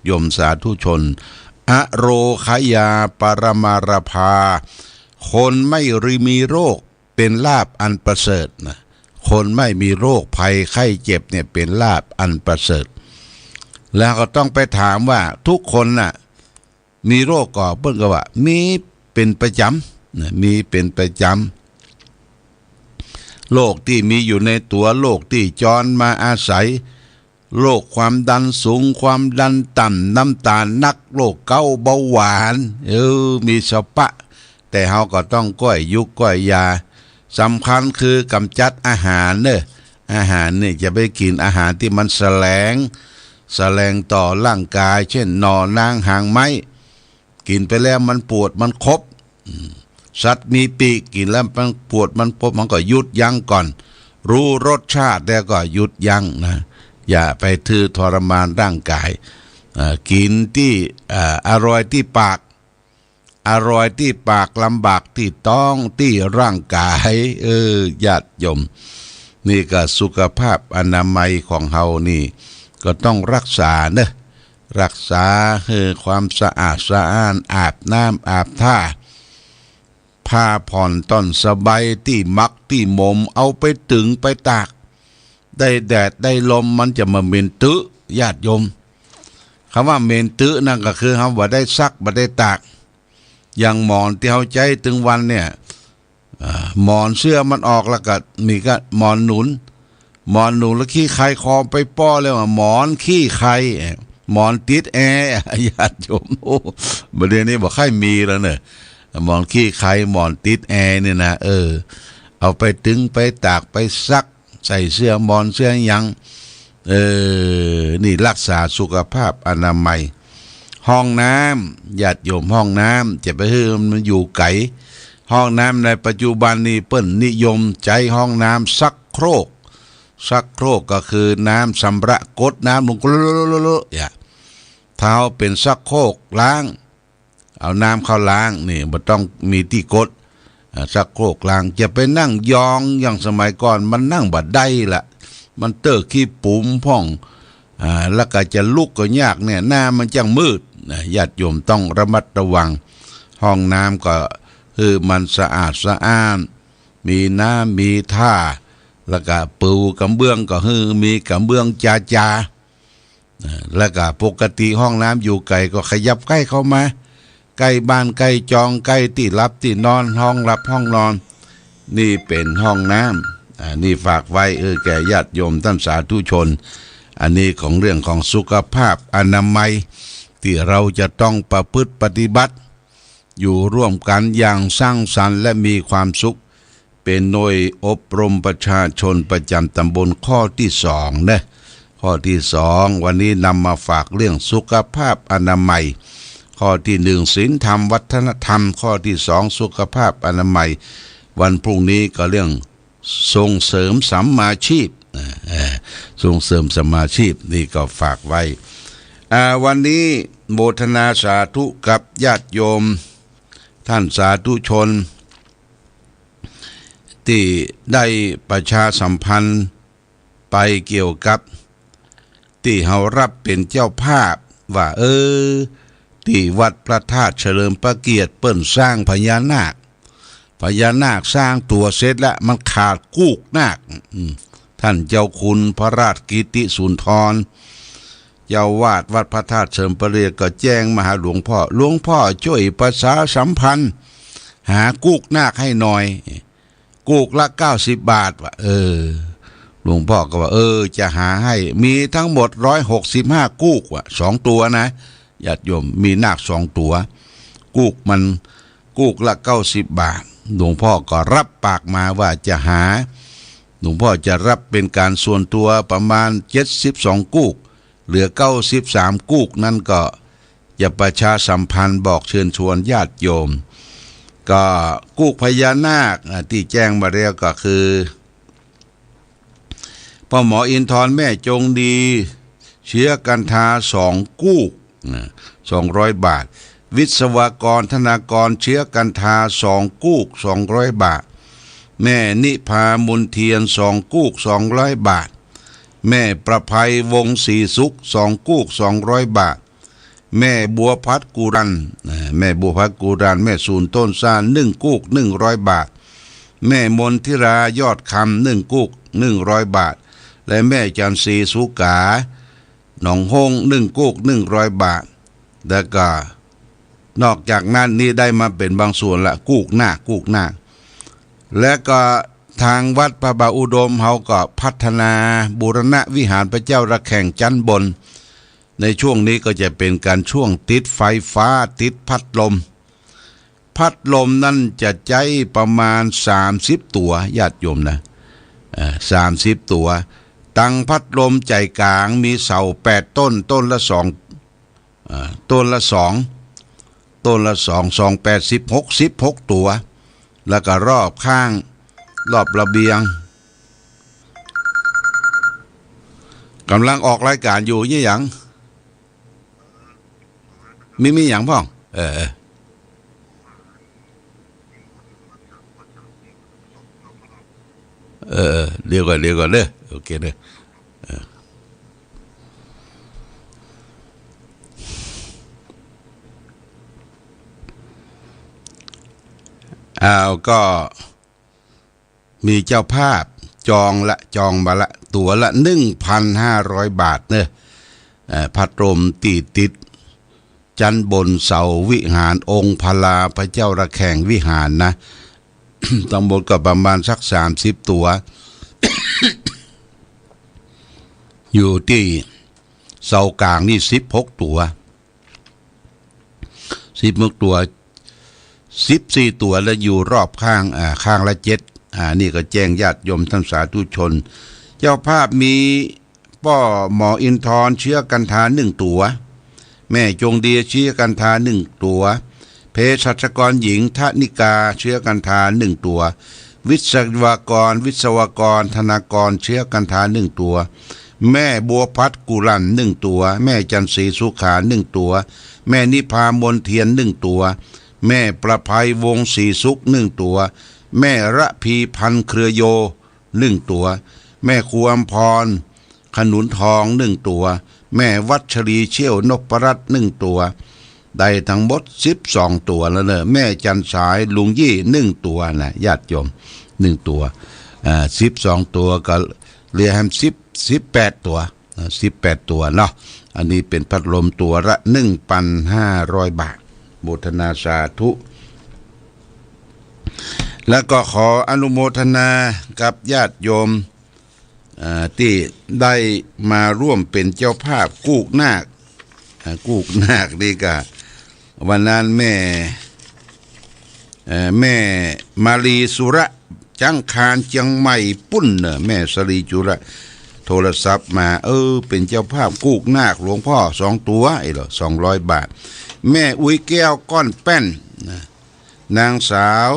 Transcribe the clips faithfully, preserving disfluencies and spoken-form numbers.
โยมสาธุชน อโรคยาปรมาราภา คนไม่มีโรคเป็นลาภอันประเสริฐนะ คนไม่มีโรคภัยไข้เจ็บเนี่ยเป็นลาภอันประเสริฐ แล้วก็ต้องไปถามว่าทุกคนน่ะ มีโรคก่อ เปิ้นก็ว่ามีเป็นประจ๋ำนะ มีเป็นประจ๋ำ โรคตี้มีอยู่ในตั๋ว โรคตี้จรมาอาศัย โรคความดันสูง ความดันต่ำ น้ำตาลนัก โรคเก๋าเบาหวาน เออ มีสะปะ แต่เฮาก็ต้องก้อยยุกก้อยยา สำคัญคือกำจัดอาหารเน่อ อาหารนี่จะไปกิ๋นอาหารตี้มันแสลง แสลงต่อร่างกาย เจ้นหน่อ นาง หางไม้ กิ๋นไปแล้วมันปวดมันคบ อืม สัตว์มีปีก กิ๋นแล้วมันปวดมันคบ มันก็หยุดยั้งก่อน รู้รสชาติแล้วก็หยุดยั้งนะ อย่าไปถือทรมานร่างกาย เอ่อ กิ๋นตี้ เอ่อ อร่อยตี้ปาก อร่อยตี้ปาก ลำบากตี้ต๊อง ตี้ร่างกาย เออ ญาติโยม นี่ก็สุขภาพอนามัยของเฮานี่ ก็ต้องรักษาเน่อ รักษาหื้อความสะอาดสะอ้าน อาบน้ำอาบท่า ผ้าผ่อนต้อนสบาย ตี้หมักตี้หมม เอาไปตึงไปตาก ได้แดดได้ลมมันจะบ่เหม็นตึ๊ ญาติโยม กำว่าเหม็นตึ๊นั่นก็คือเฮาบ่ได้ซักบ่ได้ตาก อย่างหมอนตี้เฮาใจ๊ตึงวันเนี่ย อ่า หมอนเสื้อมันออกแล้วก็มีก็หมอนหนุน หมอนหนุนแล้วขี้ใคคอไปป้อแล้วอะ หมอนขี้ใค หมอนติดแอร์ ญาติโยม โอ้ บ่าเดี่ยวนี้บ่ใค่มีแล้วเน่อ หมอนขี้ใค หมอนติดแอร์เนี่ยนะ เออ เอาไปตึงไปตากไปซัก ใส่เสื้อหมอนเสื้อหยัง เออ นี่รักษาสุขภาพอนามัย ห้องน้ำ ญาติโยม ห้องน้ำจะไปหื้อมันอยู่ไก๋ ห้องน้ำในปัจจุบันนี่เปิ้นนิยมใจ๊ห้องน้ำชักโครก ชักโครกก็คือน้ำชำระ กดน้ำลง กรุๆๆๆ เนี่ย ถ้าเฮาเป๋นชักโครกล้าง เอาน้ำเข้าล้างนี่ บ่ต้องมีตี้กด อ่า ชักโครกล้าง จะไปนั่งยองอย่างสมัยก่อน มันนั่งบ่ได้ละ มันเต๊อะขี้ปุ๋มพ่อง อ่า แล้วก็จะลุกก็ยากเนี่ย หน้ามันจั้งมืดนะ ญาติโยมต้องระมัดระวัง ห้องน้ำก็หื้อมันสะอาดสะอ้าน มีน้ำมีท่า แล้วก็ปูกระเบื้องก็หื้อมีกระเบื้องจ๋าๆ อ่า แล้วก็ปกติห้องน้ำอยู่ไก๋ก็ขยับใก้เข้ามา ใก้บ้านใก้จอง ใก้ตี้หลับตี้นอน ห้องหลับห้องนอน นี่เป๋นห้องน้ำ อ่า นี่ฝากไว้ เออ แก่ญาติโยมต้านสาธุชน อันนี้ของเรื่องของสุขภาพอนามัย ตี้เฮาจะต้องประพฤติปฏิบัติ อยู่ร่วมกั๋นอย่างสร้างสรรค์และมีความสุข เป๋นหน่วยอบรมประชาชนประจ๋ำต๋ำบลข้อตี้สองเน่อ ข้อตี้สอง วันนี้นำมาฝากเรื่องสุขภาพอนามัย ข้อตี้หนึ่ง ศีลธรรมวัฒนธรรม ข้อตี้สอง สุขภาพอนามัย วันพรุ่งนี้ก็เรื่องส่งเสริมสัมมาชีพ อ่า เอ่อ ส่งเสริมสัมมาชีพ นี่ก็ฝากไว้ อ่า วันนี้โมทนาสาธุกับญาติโยม ต้านสาธุชน ตี้ได้ประชาสัมพันธ์ไปเกี่ยวกับตี้เฮาฮับเป๋นเจ้าภาพว่า เออ ตี้วัดพระธาตุเฉลิมพระเกียรติเปิ้นสร้างพญานาค พญานาคสร้างตั๋วเสร็จแล้ว มันขาดกู้นาค อืม ต้านเจ้าคุณพระราชกิติสุนทร เจ้าอาวาสวัดพระธาตุเฉลิมพระเกียรติก็แจ้งมาหาหลวงพ่อ หลวงพ่อจ้วยประชาสัมพันธ์ หากู้นาคหื้อหน่อย กู้ละเก้าสิบบาท ว่า เออ หลวงพ่อก็ว่า เออ จะหาหื้อ มีตังหมดร้อยหกสิบห้ากู้ ว่า สองตั๋วนะ ญาติโยม มีนาคสองตั๋ว กู้มัน กู้ละเก้าสิบบาท หลวงพ่อก็ฮับปากมาว่าจะหา หลวงพ่อจะฮับเป๋นก๋านส่วนตั๋วประมาณเจ็ดสิบสองกู้ เหลือเก้าสิบสามกู้นั้นก็จะประชาสัมพันธ์บอกเชิญชวนญาติโยม ก็กู้พญานาค อ่า ตี้แจ้งมาแล้วก็คือ พ่อหมออินทร แม่จงดี เชื้อกันทา สองกู้ นะ สองร้อยบาท วิศวกร ธนากร เชื้อกันทา สองกู้ สองร้อยบาท แม่นิพา มนเทียน สองกู้ สองร้อยบาท แม่ประไพ วงศ์ศรีสุข สองกู้ สองร้อยบาท แม่บัวพัดกุรัน อ่า แม่บัวพัดกุรัน แม่สูนต้นซ่าน นึ่งกู้ นึ่งร้อยบาท แม่มนทิรายอดคำ นึ่งกู้ นึ่งร้อยบาท และแม่จันทร์ศรีสุขา หนองฮง นึ่งกู้ นึ่งร้อยบาท แล้วก็นอกจากนั้นนี่ได้มาเป๋นบางส่วนละ กู้หน้า กู้หน้า และก็ตางวัดพระบาทอุดมเฮาก็พัฒนาบูรณะวิหารพระเจ้าระแข่งจั๊นบน ในช่วงนี้ก็จะเป๋นก๋านช่วงติดไฟฟ้า ติดพัดลม พัดลมนั้นจะใจ๊ประมาณสามสิบตั๋ว ญาติโยมนะ เอ่อ สามสิบตั๋ว ตังพัดลมใจ๋ก๋างมีเสาแปดต้น ต้นละสอง เอ่อ ต้นละสอง ต้นละสอง สองแปดสิบ หกสิบหกตั๋ว แล้วก็รอบข้าง รอบระเบียง ก่ำลังออกรายก๋านอยู่ มีหยัง มี มีหยังพ่อง เออ เออ เออ เดี๋ยวก่อน เดี๋ยวก่อนเด้อ โอเคเด้อ เออ อ้าว ก็ มีเจ้าภาพจองละ จองมาละ ตั๋วละ นึ่งพันห้าร้อยบาทเนอะ เอ่อ พัดลมตี้ติดจั๊นบนเสาวิหารองค์พลาพระเจ้าระแข่งวิหารนะ ตังหมดก็ประมาณสักสามสิบตั๋ว อยู่ตี้เสาก๋างนี่สิบหกตั๋ว สิบหกตั๋ว สิบสี่ตั๋ว แล้วอยู่รอบข้าง อ่า ข้างละเจ็ด อ่า นี่ก็แจ้งญาติโยมท่านสาธุชน เจ้าภาพมีป้อหมออินทร์เชื้อกันทานึ่งตั๋ว แม่จงดีเชื้อกันทานึ่งตั๋ว เภสัชกรหญิงธนิกาเชื้อกันทานึ่งตั๋ว วิศวกร วิศวกรธนากรเชื้อกันทานึ่งตั๋ว แม่บัวพัดกุรันนึ่งตั๋ว แม่จันทร์ศรีสุขานึ่งตั๋ว แม่นิพามนเทียนนึ่งตั๋ว แม่ประภัยวงศ์ศรีสุขนึ่งตั๋ว แม่ระพีพันธ์เครือโยนึ่งตั๋ว แม่ครูอำพรขนุนทองนึ่งตั๋ว แม่วัชรีเชี่ยวนพรัตน์นึ่งตั๋ว ได้ตังหมดสิบสองตั๋วแล้วเนอะ แม่จันทร์สายลุงยี่นึ่งตั๋วนะ ญาติโยม นึ่งตั๋ว อ่า สิบสองตั๋วก็เหลือแหมสิบ สิบแปดตั๋ว อ่า สิบแปดตั๋วเนาะ อันนี้เป๋นพัดลมตั๋วละ นึ่งพันห้าร้อยบาท โมทนาสาธุ แล้วก็ขออนุโมทนากับญาติโยม อ่า ตี้ได้มาร่วมเป๋นเจ้าภาพกู้นาค อ่า กู้นาคนี่ก็ วันนั้นแม่ เอ่อ แม่มาลีสุระ จังคารเจียงใหม่ปู๊นเนอะ แม่สลีจุระ โทรศัพท์มา เออ เป๋นเจ้าภาพกู้นาคหลวงพ่อสองตั๋ว ไอ้เหรอ สองร้อยบาท แม่อุ๊ยแก้วก้อนแป้นนะ นางสาว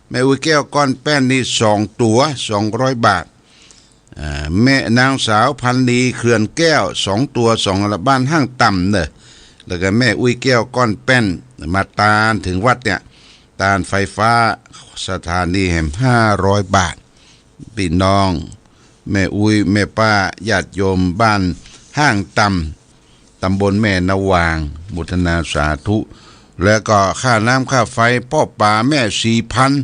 แม่อุ๊ยแก้วก้อนแป้นนี่สองตั๋ว สองร้อยบาท อ่า แม่นางสาวพันนีเขื่อนแก้ว สองตั๋ว สองละ บ้านห้างต่ำเนอะ แล้วก็แม่อุ๊ยแก้วก้อนแป้น มาตานเถิงวัดเนี่ย ตานไฟฟ้าสถานีแหมห้าร้อยบาท ปี้น้อง แม่อุ๊ย แม่ป้า ญาติโยมบ้านห้างต่ำ ตำบลแม่นาวาง โมทนาสาธุ แล้วก็ค่าน้ำค่าไฟป้อป๋าแม่ศรีพันธ์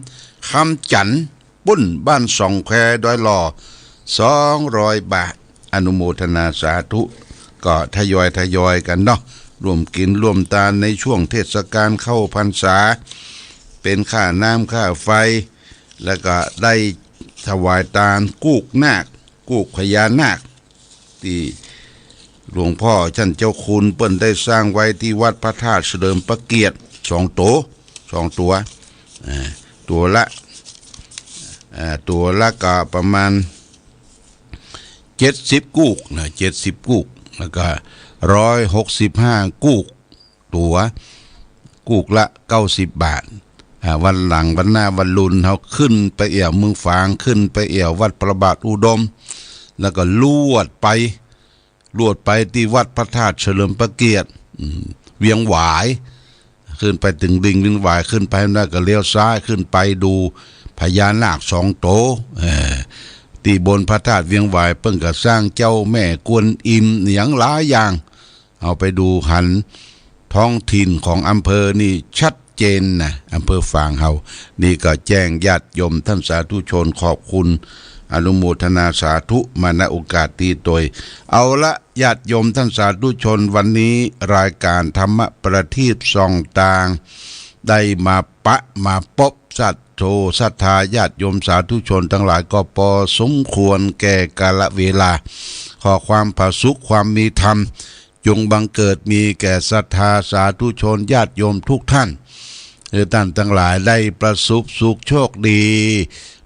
คำจั๋นทร์ ปู๊น บ้านสองแคว ดอยหล่อ สองร้อยบาท อนุโมทนาสาธุ ก็ทยอยทยอยกั๋นเนาะ ร่วมกิ๋นร่วมตานในช่วงเทศกาลเข้าพรรษา เป๋นค่าน้ำค่าไฟ แล้วก็ได้ถวายตานกู้นาค กู้พญานาค ตี้หลวงพ่อชั้นเจ้าคุณเปิ้นได้สร้างไว้ตี้วัดพระธาตุเฉลิมพระเกียรติ สองตั๋ว สองตั๋ว อ่า ตั๋วละ อ่า ตั๋วละก็ประมาณเจ็ดสิบกู้นะ เจ็ดสิบกู้ แล้วก็ร้อยหกสิบห้ากู้ตั๋ว กู้ละเก้าสิบบาท อ่า วันหลังวันหน้าวันลุนเฮาขึ้นไปแอ่วเมืองฝาง ขึ้นไปแอ่ววัดพระบาทอุดม แล้วก็ลวดไป ลวดไปตี้วัดพระธาตุเฉลิมพระเกียรติ อืม เวียงหวาย ขึ้นไปเถิงลิงเวียงหวาย ขึ้นไปแล้วก็เลี้ยวซ้ายขึ้นไปดูพญานาคสองตั๋ว เออ ตี้บนพระธาตุเวียงหวายเปิ้นก็สร้างเจ้าแม่กวนอิมอะหยังหลายอย่าง เอาไปดูหัน ท้องถิ่นของอำเภอนี่ชัดเจนนะ อำเภอฝางเฮา นี่ก็แจ้งญาติโยมต้านสาธุชนขอบคุณ อนุโมทนาสาธุมา ณ โอกาสนี้โตย เอาละ ญาติโยมต้านสาธุชน วันนี้รายก๋านธรรมประทีปส่องตาง ได้มาปะมาปบศรัทโธศรัทธาญาติโยมสาธุชนตังหลายก็ปอสมควรแก่กาลเวลา ขอความผาสุกความมีธรรม จงบังเกิดมีแก่ศรัทธาสาธุชนญาติโยมทุกท่าน เออ ต้านตังหลายได้ประสบสุขโชคดี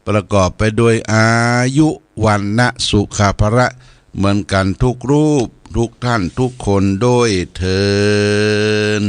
ประกอบไปด้วยอายุ วรรณะ สุขะ พละ เหมือนกั๋นทุกรูป ทุกท่าน ทุกคนโดยเทอญ